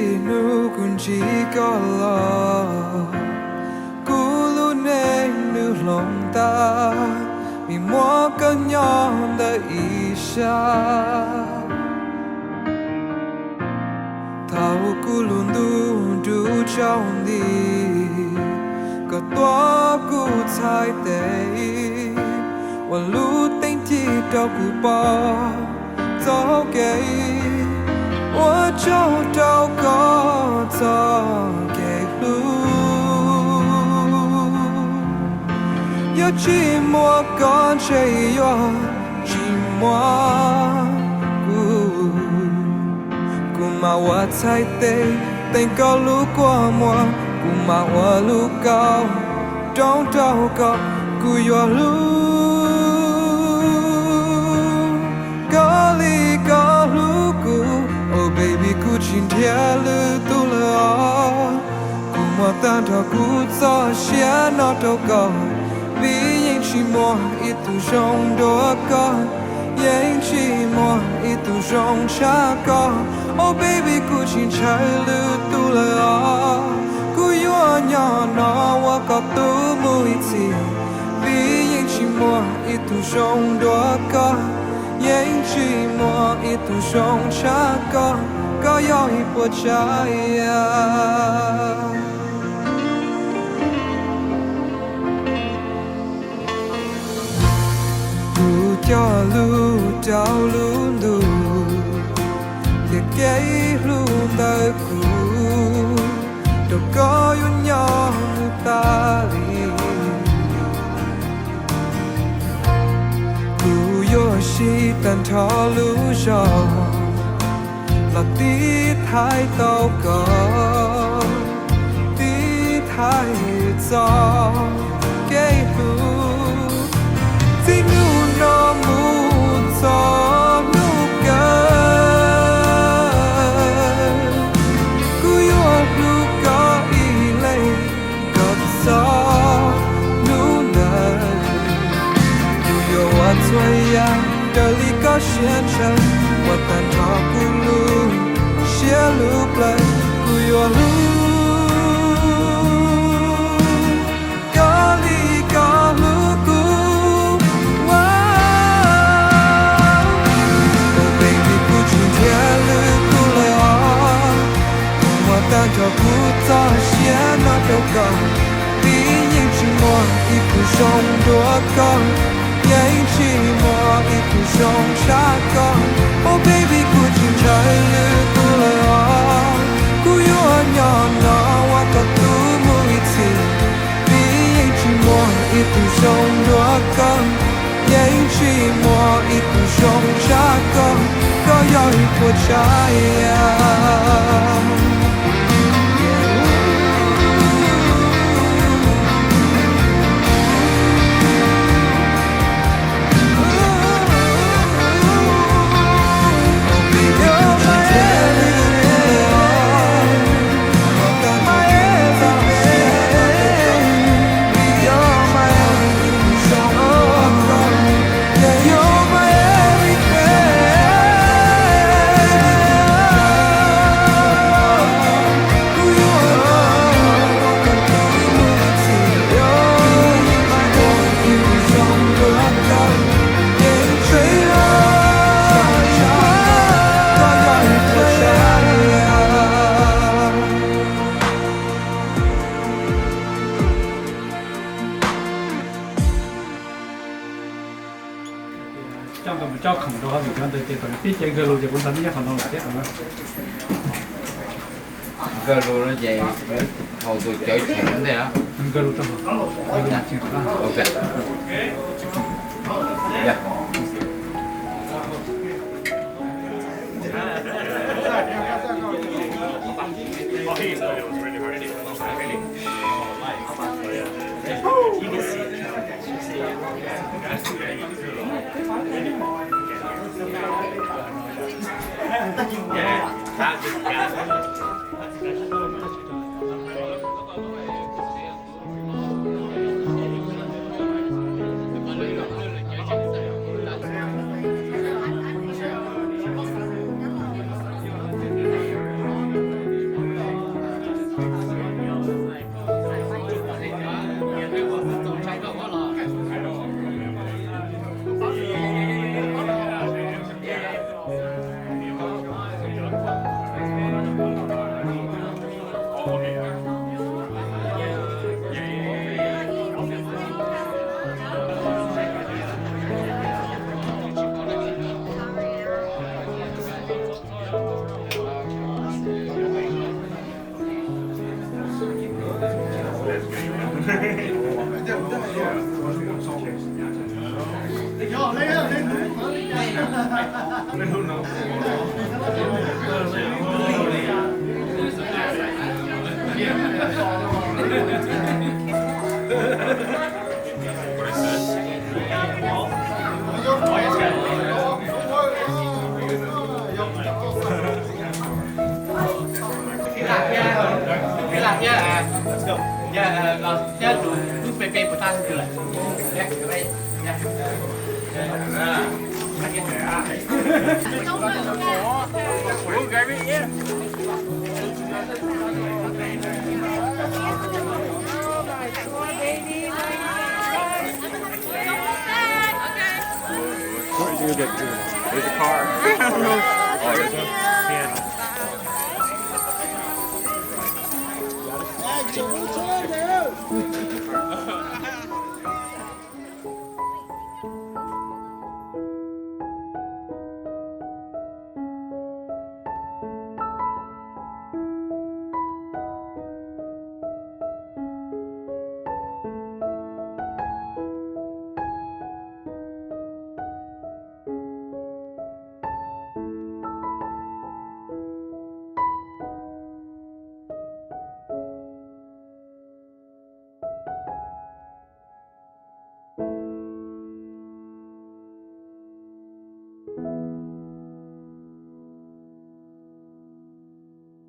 Ib hnub kuv ntsib koj los, kuv lub neej nws hloov tag, vim muaj koj nyob ntawm ib sab. Thaum kuv lub ntuj dub tsaus nti, koj tuav kuv txhais tes, ua lub teeb ci rau kuv pom txoj kev. Ua tsaug rau koj txoj kev hlub, yog tsis muaj koj ntshe yuav tsis muaj kuv. Kuv mam ua txhais tes teem koj lub kua muag, kuv mam ua lub kauj roob rau koj, kuv yuav hlub koj li koj hlub kuv. Oh baby, kuv tsis nrhiav lwm tus lawm os. Kuv muab tag nrho kuv txoj sia no rau koj, vim yeej tsis muaj ib tug zoo dua koj, yeej tsis muaj ib tug zoo tshaj koj. Oh baby, kuv tsis ntshaw lwm tus lawm os. Kuv yuav nyob no ua koj tus mus ib txhis, vim yeej tsis muaj ib tug zoo dua koj, yeej tsis muaj ib tug zoo tshaj koj. Koj yog ib puas tsav yam. Kuv cog lus rau lub ntuj, tias kev hlub ntawm kuv rau koj yuav nyob mus tas li. Kuv yuav siv tag nrho lub zog los tiv thaiv tau koj, tiv thaiv txoj kev hlub. Txij hnub no mus txog hnub kawg, kuv yuav hlub koj ib leeg kom txog hnub ntawd. Kuv yuav ua txhua yam raws li koj siab ntshaw, ua tag nrho kuv lub siab lub plawv. Kuv yuav hlub koj li koj hlub kuv. Oh baby, kuv tsis nrhiav lwm tus lawm os. Kuv muab tag nrho kuv txoj sia no rau koj, vim yeej tsis muaj ib tug zoo dua koj, yeej tsis muaj ib tug zoo tshaj koj. Oh baby, kuv tsis ntshaw lwm tus lawm os. Kuv yuav nyob no ua koj tus mus ib txhis, vim yeej tsis muaj ib tug zoo dua koj, yeej tsis muaj ib tug zoo tshaj koj. Koj yog ib puas tsav yam. Coj tau mus tso khoom rau hauv vim cov ntawd ces thaum pib ces nkawg lus ces kuv nrog nej nyob qhov no lawm thiab tau na. Nkawg lus no ces haus tus cawv cheem ntej na. Nkawg lus rau hauv, nkawg lus cheem rau na. Ok. What do you get to? There's a car. Oh, there's one.